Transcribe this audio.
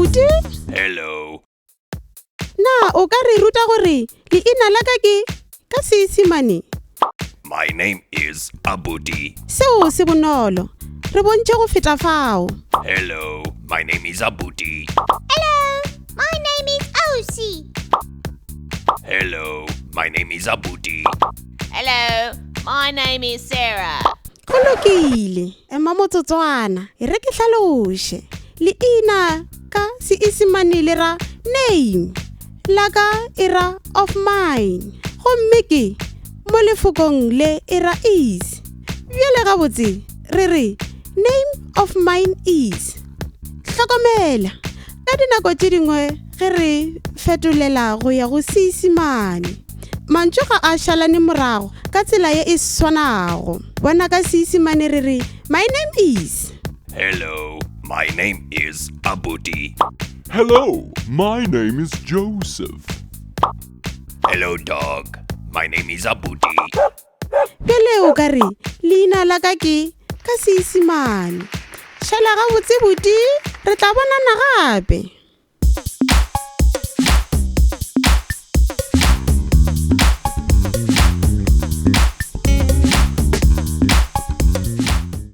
Abuti? Hello. Na o ka re ruta gore leina la ka ke ka Seisemane? My name is Abuti. Seo se bonolo. Re bontšhe go feta fao. Hello, my name is Abuti. Hello, my name is Osi. Hello, my name is Abuti. Hello, my name is Sarah. Go lokile. Ema motsotswana, e re ke hlaloše. Leina ka Seisemane le ra name, la ka e ra of mine, gomme ke mo lefokong le e ra is. Bjale gabotse re re name of mine is. Hlokomela, ka dinako tše dingwe ge re fetolela go ya go Seisemane, mantšu ga a šalane morago ka tsela ye e swanago. Bona ka Seisemane re re my name is. Hello, my name is Abuti. Hello, my name is Joseph. Hello, dog. My name is Abuti. Bjale o ka re leina la ka ke ka Seisemane. Šala gabotse buti, re tla bonana gape.